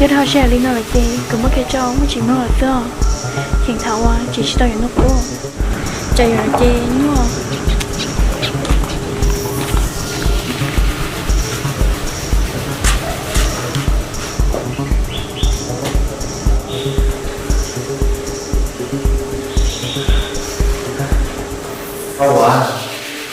Yog dhau sij hawm li no lawm ces kuv muab kiag rau Muaj Tsim mloog lawm xwb os. Cheem tham ua tsis tsis tau yuav Nuj Qub, tsam yuav lawm ces nyuaj. Paj Huam,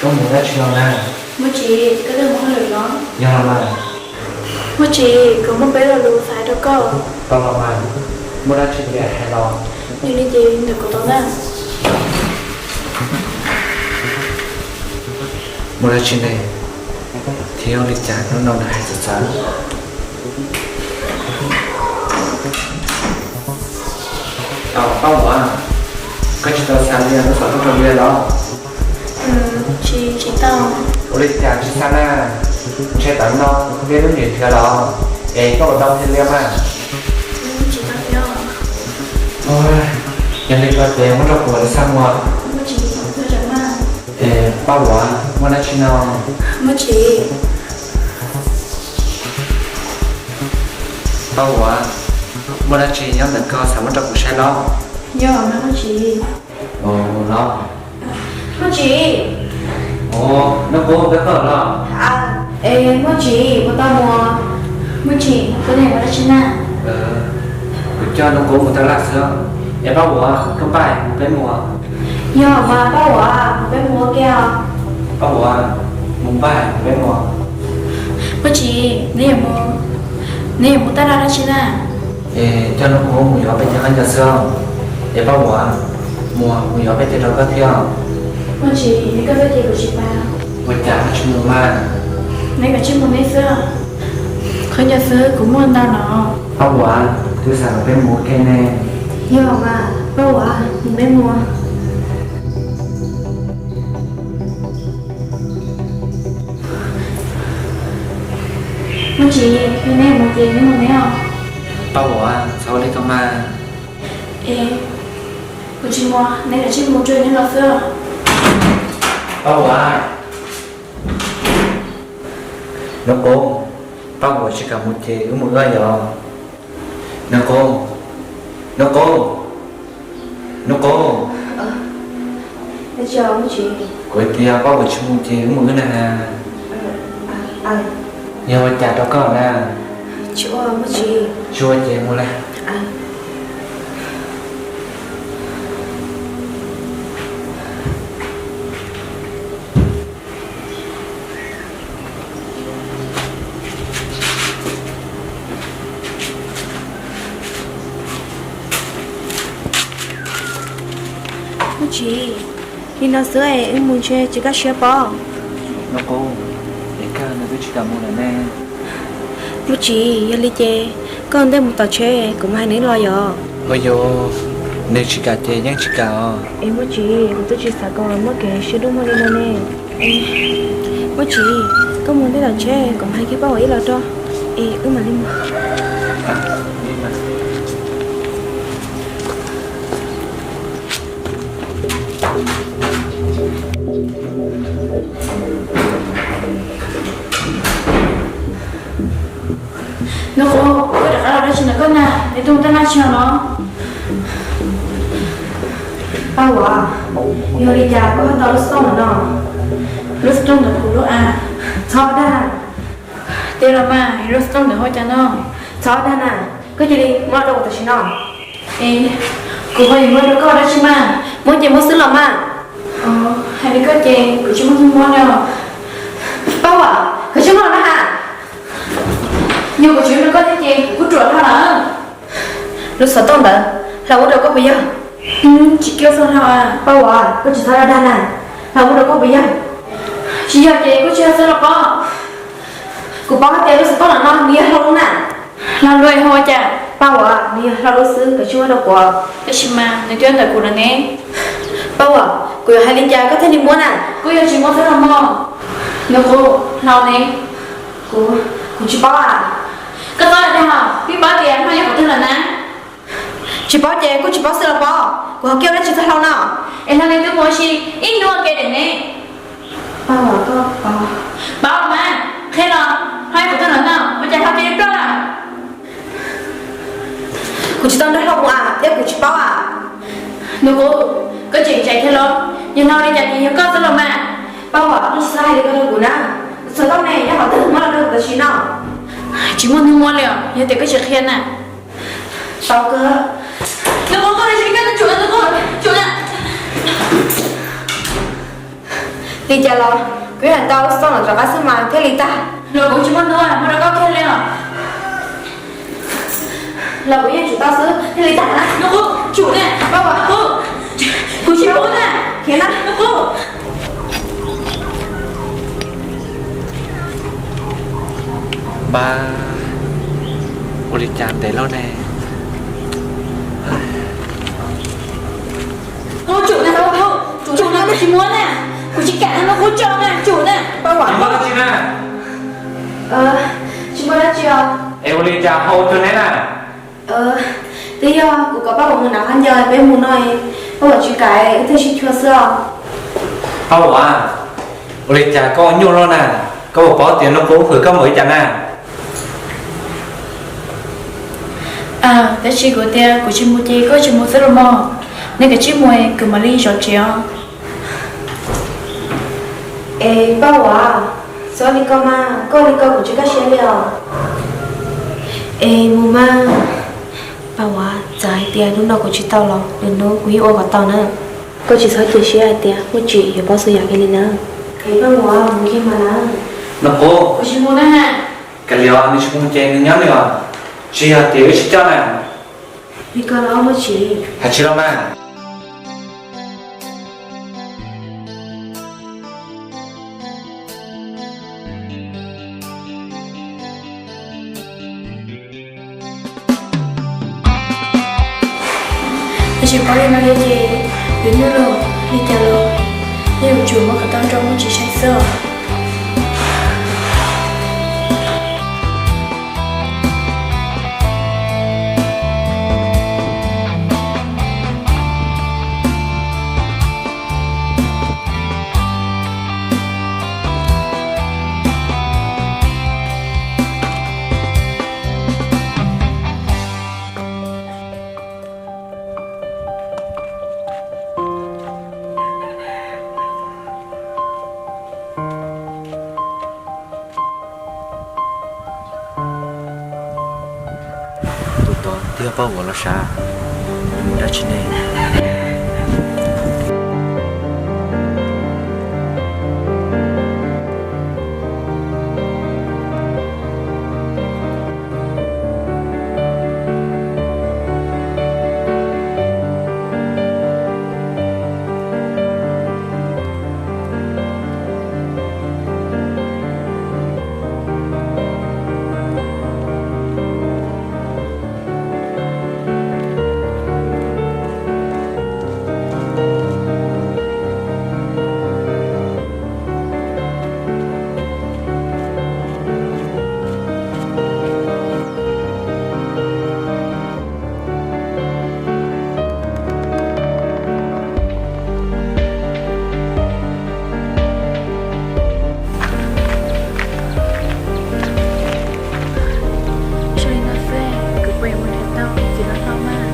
koj mus dab tsi los na? Muaj Tsim, koj twb mus hauj lwm los? Yog los mas. Muaj Tsim, kuv muaj peb lo lus xav hais rau koj. Tau los mas, muaj dab tsi ces hais los. Yog li ces ntawm kuv tau na. Muaj dab tsi ne? Thiab ua li cas hnub no nws hais txawv txawv? Paj Huam, koj tsis tau xa Liaj lub xov tooj rau Liaj los? Tsis, tsis tau. Ua li cas tsis xa na? Ntshe tam no Liaj lub nrim nrhiav los, es koj puas tau qhia Liaj mas? Tsis tau qhia. Yog li koj ces muab rau kuv, kuv xa mus. Es Paj Huam, muaj dab tsi no? Muaj Tsim. Paj Huam, muaj dab tsi nyob ntawm koj xav muab rau kuv saib los? Yog mas Muaj Tsim. Los? Muaj Tsim. Os, Nuj Qub, peb koj los? Es Muaj Tsim, puas tau mus? Muaj Tsim, koj niam mus dab tsi na? Kuv coj Nuj Qub mus taj laj xwb. Es Paj Huam, koj npaj mus peb mus. Yog mas Paj Huam, mus peb mus ua ke os. Paj Huam, mus npaj mus peb mus. Muaj Tsim, neb yuav mus taj laj dab tsi na? Es coj Nuj Qub mus yuav peb cov khaub ncaws xwb. Es Paj Huam, mus, mus yuav peb cov rau koj thiab. Muaj Tsim, neb koj txoj ces kuv tsis pab. Ua cas koj tsis mus mas? Neb kav tsij mus neb xwb. Khaub ncaws xwb kuv muaj ntau no. Paj Huam, twb xav kom peb mus ua ke ne. Yog mas Paj Huam, mus peb mus. Muaj Tsim, yog neb mus ces neb mus neb os. Paj Huam, txhob ua li ko mas. Es kuv tsis mus, neb kav tsij mus rau neb los xwb. Paj Huam. Nuj Qub, Paj Huam tsis kam mus ces wb mus wb yom. Nuj Qub, Nuj Qub, Nuj Qub. Kuv tias Paj Huam tsis mus ces wb mus wb na. Yog ua cas rau koj na? Tsis ua ces mus lawm. Muaj Tsim, li no xwb es wb mus ntshe tsis kaj siab pob. Nuj Qub, es kawg nws twb tsis kam mus lawm ne. Muaj Tsim, yog li ces koj ua ntej mus tom tsheb, kuv mam hais neb los yom. Ua yog nws tsis kam ces yeej tsis kam os. Es Muaj Tsim, kuv twb tsis xav kom muaj kev sib hlub muaj li no ne. Muaj Tsim, koj mus ntej tom tsheb, kuv mam hais kiag Paj Huam ib los rau, es wb mam li mus. Nuj Qub, koj rov qab los dab tsi ntawm koj na, neb tuaj mus taj laj tsi no? Paj Huam, yog li cas koj ho tau lub xov tooj ntawm no? Lub xov tooj ntawm kuv lub a. Txhob dag. Tiag los mas, lub xov tooj ntawm hu ua cas no? Txhob dag na, koj cia li muab rau kuv tam sim no. Es kuv ho yuav muab rau koj dab tsi mas, muab ces muab xwb los mas. Hais li koj ces kuv tsis muaj txuj muab li os. Paj Huam, koj tsis muab los na has. Yog kuv tsis muab rau koj thiab ces kuv kuj ruam dhau lawm. Lub xov tooj ntawd hla ua rau koj puas yog? Tsis kiaj txog hlau. Paj Huam, koj tsis txhob dag dag na, hla ua rau koj puas yog? Tsis yog ces koj tsis yog xwb los pob. Kuv paub hais tias lub xov tooj no nws yog hlau lub na. Hlau lub es hu ua cas? Paj Huam, nws yog hlau lub xwb, koj tsis muab rau kuv. Tab sis mas nws twb ntawm kuv lawm ne. Paj Huam, kuv yuav hais li cas koj thiaj li muab na? Kuj yog tsis muab xwb los mog. Nws kuv hlau ne. Kuv, kuv tsis paub a. Koj txhob dag, peb paub tias hlau yog qhov twg lawm na. Tsis paub ces kuj tsis paub xwb los pob, kuv ho kiaj ua dab tsi txog hlau no? Es hlau ne twb mus ua si ib hnub ua ke lawm ne. Paj Huam, koj paub? Paub los mas, qhia los, hlau yog qhov twg lawm no, ua cas hlau cia li ploj lawm? Kuv tsis tau nrog luag mus am, thiab kuv tsis paub am. Nus Qub, koj tseem tseem thiab los? Yog no li cas ces yog koj xwb los mas. Paj Huam, koj tsis txhob hais li ko rau kuv na. Txog koj me nyob qhov twg muab los rau kuv tam sim no. Tsis muaj hnub muab li os, yog tias koj tsis qhia na. Tau kawg. Nus Qub, koj tsis koj tsum, Nus Qub, tsum na. Li cas los kuv yeej hais tau xoj los rov qab xwb mas thiaj li tag. Los kuv tsis muaj hnub muab rau koj kiag li os. Los kuv yeej tsum tau xwb thiaj li tag na. Nus Qub, tsum na. Paj Huam, kuv tsis pub na. Khiav na, Nus Qub. Npab, ua li cas ntev lawm ne? Qub, tsum na, Qub, tsum na, koj tsis muab na. Kuv tsis kam na, Qub, tso na, tsum na. Paj Huam, tsis muaj dab tsi na. Tsis muaj dab tsi os. Es ua li cas ho ua cuag neb na? Twb yog kuv kom Paj Huam mus nram qab ncaws, peb mus no, Paj Huam tsis kam, wb thiaj sib chua xwb os. Paj Huam, ua li cas koj ua nyuaj luaj na? Koj puas paub tias Nus Qub hwm koj npaum li cas na? Tab sis kuv tias kuv tsis mus ces koj tsis mus xwb los mas. Nej kav tsij mus, kuv mam li zov tsev os. Es Paj Huam, txhob li ko mas, koj li ko kuv tsis kaj siab li os. Es mus mas. Paj Huam, txawm hais tias hnub no kuv tsis tau los, lwm hnub kuv yeej ua kom tau na. Koj tsis txhob cia siab hais tias Muaj Tsim yuav paub txhua yam kiag li na. Es Paj Huam, mus kiag mas na. Nus Qub, kuv tsis mus na. Kav liam, nws tsis mus ces nws nyob nws os. Tsis yog tias wb tsis coj na. Li ko los Muaj Tsim, hais tsis los mas. Tab sis paub li no li ces yuav nyuaj los li cas los yeej yuav tsum muab kom tau rau Muaj Tsim saib xwb os. Tus tod twb yog Paj Huam los sav, mus dab tsi ne? Zoo li no xwb, kuv pheej mus nrhiav tau txiv hlob hlob mas.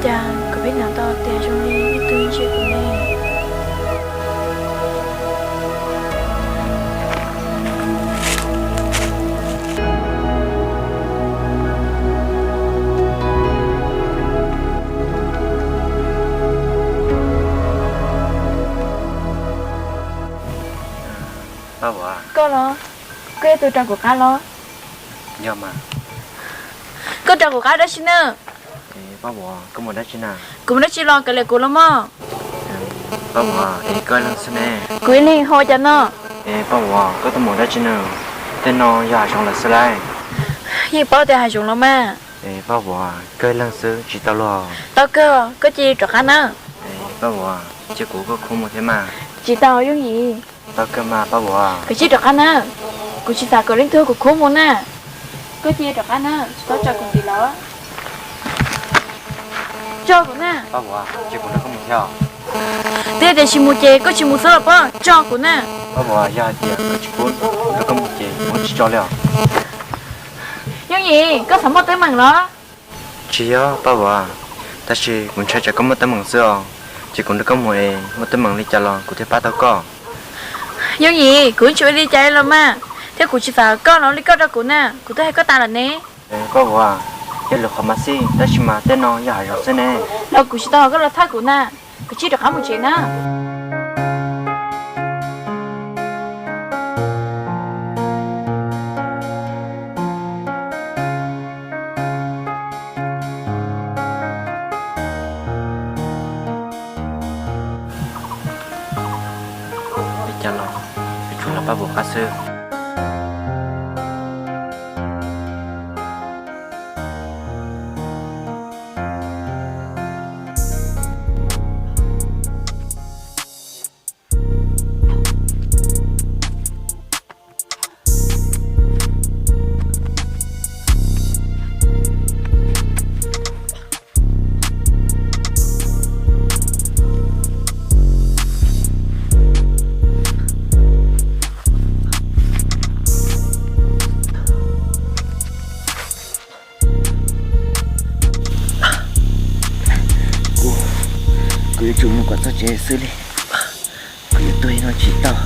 Cas kuv pheej hnov tau tias zoo li ib tug ntsia kuv ne. Los, koj yog tus rau kuv qab los? Yog mas. Koj rau kuv qab dab tsi na? Paj Vuam, koj mus dab tsi na? Kuv mus dab tsi los kav liam kuv los mog. Paj Vuam, es koj ib leeg xwb ne? Kuv ib leeg ho ua cas no? Es Paj Vuam, koj tuaj mus dab tsi na? Tej no yog hav zoov lawm xwb lauj. Yeej paub tias hav zoov los mas. Es Paj Vuam, koj ib leeg xwb tsis tau los? Tau kawg, koj cia li rov qab na. Es Paj Vuam, cia kuv koj khub mus thiab mas. Tsis tau Yooj Yim. Tau kawg mas Paj Vuam. Koj cia li rov qab na. Kuv tsis xav kom leej twg kuv khub mus na. Koj cia li rov qab na, tsis txhob tso kuv ntxiv los. Tso kuv na. Paj Vuam, cia kuv nrog koj mus thiab. Twb tias tsis mus ces koj tsis mus xwb los pob, tso kuv na. Paj Vuam, yog hais tias koj tsis pub nrog koj mus ces kuv tsis tso li os. Yooj Yim, koj xav muaj teeb meem los? Tsis yog Paj Vuam, tab sis kuv ntshai tsam koj muaj teeb meem xwb os. Ces kuv nrog koj mus es muaj teeb meem li cas los kuv thiaj pab tau koj. Yooj Yim, kuv tsis ua li cas los mas, thiab kuv tsis xav koj los ua li koj rau kuv na, kuv twb hais koj tas lawm ne. Paj Vuam, yog lwm qhov mas xij, tab sis mas tej no yog hav zoov xwb ne. Los kuv tsis tau kom koj los thawj kuv na, koj cia li rov qab mus tsev na. Li cas los yuav tsum los Paj Vuam qab xwb. Kuv, kuv yuav tsum mus kom txog tsev xwb li. Kuv yuav tuag no tsis tau.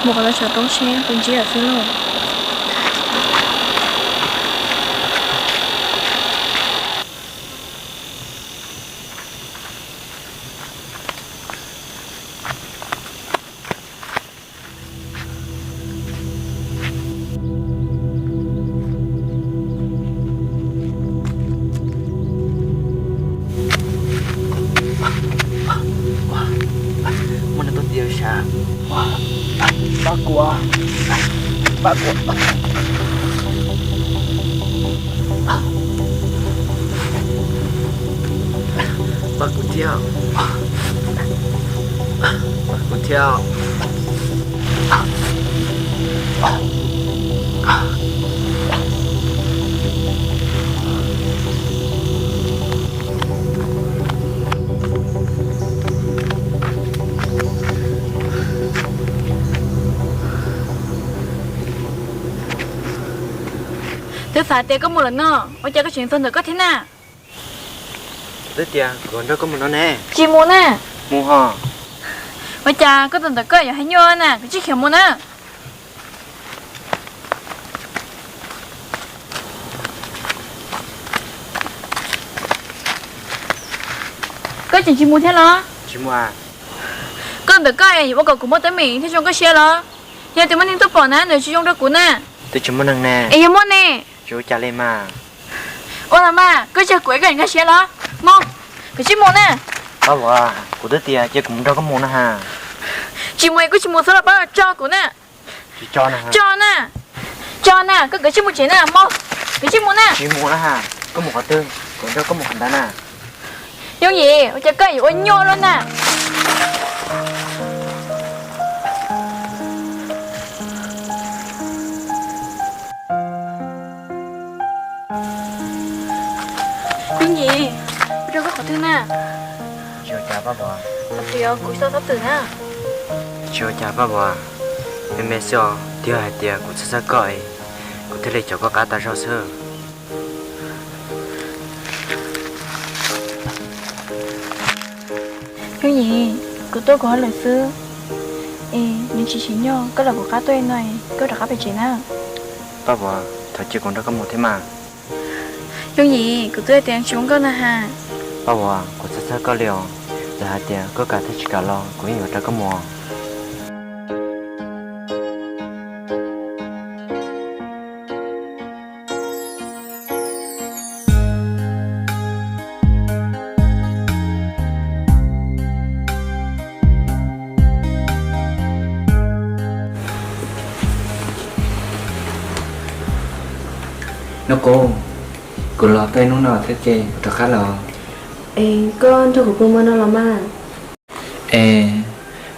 Mus qhov no saum roob seb puas ntsib lawm xwb lauj. Muaj neeg tuaj tias sav. Pab kuv, pab kuv. Pab kuv thiab. Pab kuv thiab. Twb xav tias koj mus lawm no, ua cas koj tseem txog ntawm koj thiab na? Twb tias kuv nrog koj mus no ne. Tsis mus na. Mus ho. Ua cas koj txog ntawm koj yuav hais nyuaj na, koj tsis khiav mus na. Koj tseem tsis mus thiab los? Tsis mus. Koj ntawm koj yuav ua kom kuv muaj teeb meem thiab zoo koj siab los? Yog tias muaj neeg tuaj pom na, nws tsis zoo rau kuv na. Twb tsis muaj neeg ne. Es yog muaj ne? Tsis ua cas li mas. Ua los mas, koj tsis yog kuv es koj nkag siab los? Mus, koj tsis mus na. Pab Vuam, kuv twb tias cia kuv mus nrog koj mus na ha. Tsis mus es kuj tsis mus xwb los pab, tso kuv na. Tsis tso na. Tso na. Tso na, koj kav tsij mus tsev na, mus. Koj tsis mus na. Tsis mus na ha. Koj mus qhov twg, kuv nrog koj mus qhov ntawd na. Yooj Yim, ua cas koj yuav ua nyuaj luaj na? Yooj Yim, kuv nrog koj qhov twg na? Tsis ua cas Paj Pov. Qhov twg kuv tsis tau txhob twm na. Tsis ua cas Paj Pov, me me xwb os, twb yog hais tias kuv txhawj txhawj koj es kuv thiaj li caum koj qab tas zog xwb. Yooj Yim, kuv tuaj kuv hauj lwm xwb, es nws tsis tsim nyog koj los kuv qab tuaj li no, koj rov qab pem tsev na. Paj Pov, thov cia kuv nrog koj mus thiab mas. Yooj Yim, kuv twb hais tias tsis muaj nkauj na ha. Paj Pov, kuv txhawj txhawj koj li os, txawm hais tias koj kam thiab tsis kam los kuv yeej yuav rau koj mus. Nub Qub, kuv los tau ib hnub no thiab ces kuv rov qab los. Es koj nrog kuv pw hmo no los mas. Es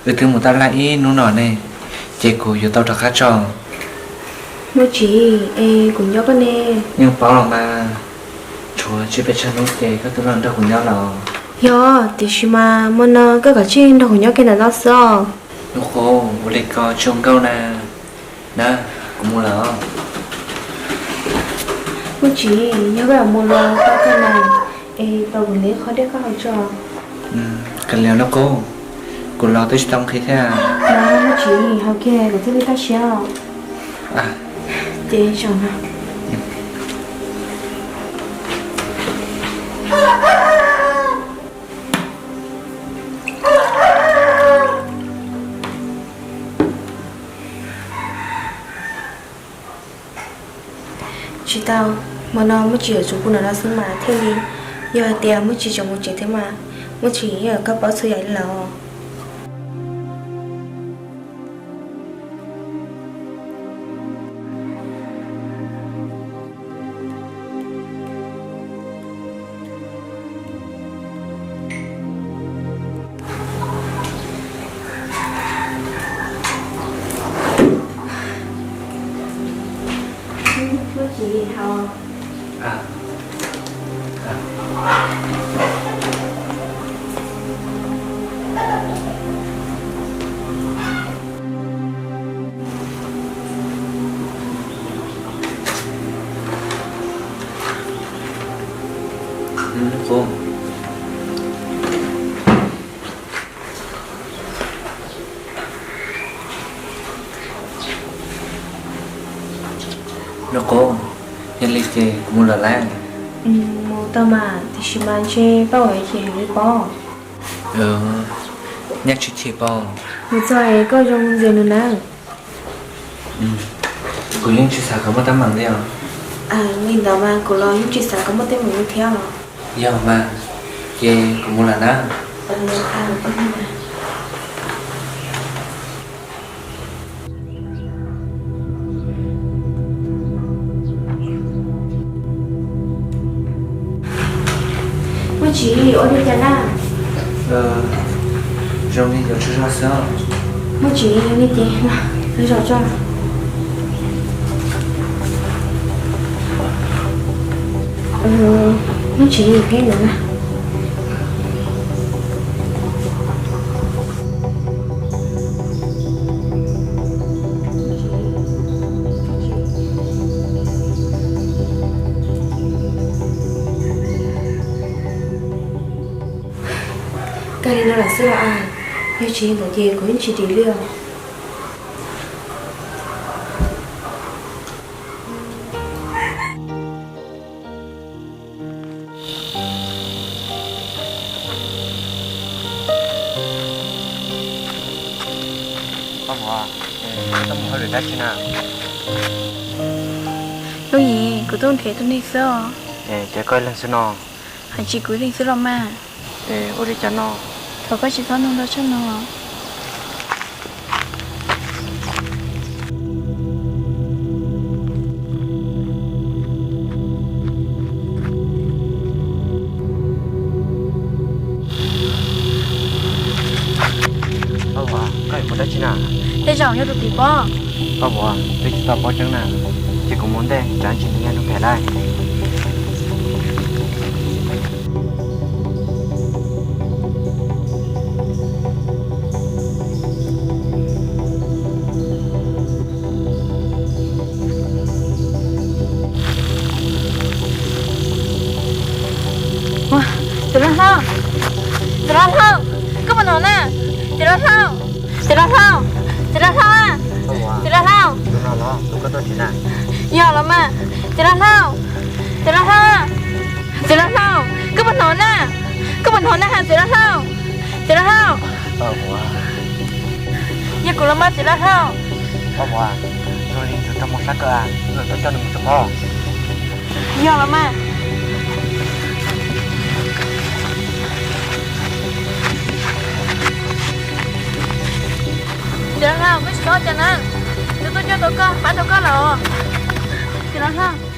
wb twb mus tab laj ib hnub no ne, ces kuv yuav tau rov qab tso. Muaj Tsim, es kuv nyob koj ne. Yeej paub los mas, tshuav tsis pes tsawg hnub ces koj twb los nrog kuv nyob los. Yog, tiam sis mas hmo no koj kav tsij nrog kuv nyob kiag ntawm no xwb os. Nub Qub, ua li ko tsis zoo nkauj na. Na, kuv mus lawm os. Muaj Tsim, yog koj yuav mus los tau koj na, es tos kuv ntev qhov dej koj haus tso. Kav liam Nub Qub, kuv los twb tsis tau nqhis thiab. Muaj Tsim, haus kiag kuv thiaj li kaj siab os. Ces zaum no. Tsis tau, hmo no Muaj Tsim yuav tsum pw ntawm no xwb mas thiaj li, yog hais tias Muaj Tsim tseem mus tsev thiab mas Muaj Tsim yeej yuav kab paub txhua yam li lawm. Nub Qub, yog li ces kuv mus lawm lauj. Mus tau mas, tiam sis mas ntshe Paj Pov yuav chim heev li pob. Nyaj tsis chim pob. Mus txog es koj zoo ntxias nws nawb. Kuv yeej tsis xav kom muaj teeb meem li os. Li ntawd mas kuv los yeej tsis xav kom muaj teeb meem li thiab os. Yog mas, ces kuv mus lawm na. Muaj Tsim, ua li cas na? Zoo li yuav tsaug zog xwb. Muaj Tsim, li ces los zaum tso. Muaj Tsim, peb ntawd na. Kawg li no lawm xwb los as, yog tsis li ntawd ces kuv yeej tsis dim li os. Yooj Yim, kuv tuaj nrhiav tus neeg xwb os. Ces koj ib leeg xwb no? Hais tsis kuv ib leeg xwb los mas. Ua li cas no? Thov koj tsis txhob nug ntau tshaj no. Koj yuav mus dab tsi na? Tej zaum yog tus txiv pob. Koj puas, twb tsis tau paub tseeb na, ces kuv mus ntej tsam ntsis nws nyob ntug pem lawm. Txiv Laj Hlau, Txiv Laj Hlau, koj puas hnov na? Txiv Laj Hlau, Txiv Laj Hlau, Txiv Laj Hlau, Txiv Laj Hlau, Txiv Laj Hlau. Yog los mas, Txiv Laj Hlau, Txiv Laj Hlau, Txiv Laj Hlau, koj puas hnov na? Koj puas hnov na has Txiv Laj Hlau? Txiv Laj Hlau. Yog kuv los mas Txiv Laj Hlau. Yog los mas. Txiv Laj Hlau, koj tsis txhob ua cas na, nws tuaj coj tau koj, pab tau koj lawm. Txiv Laj Hlau.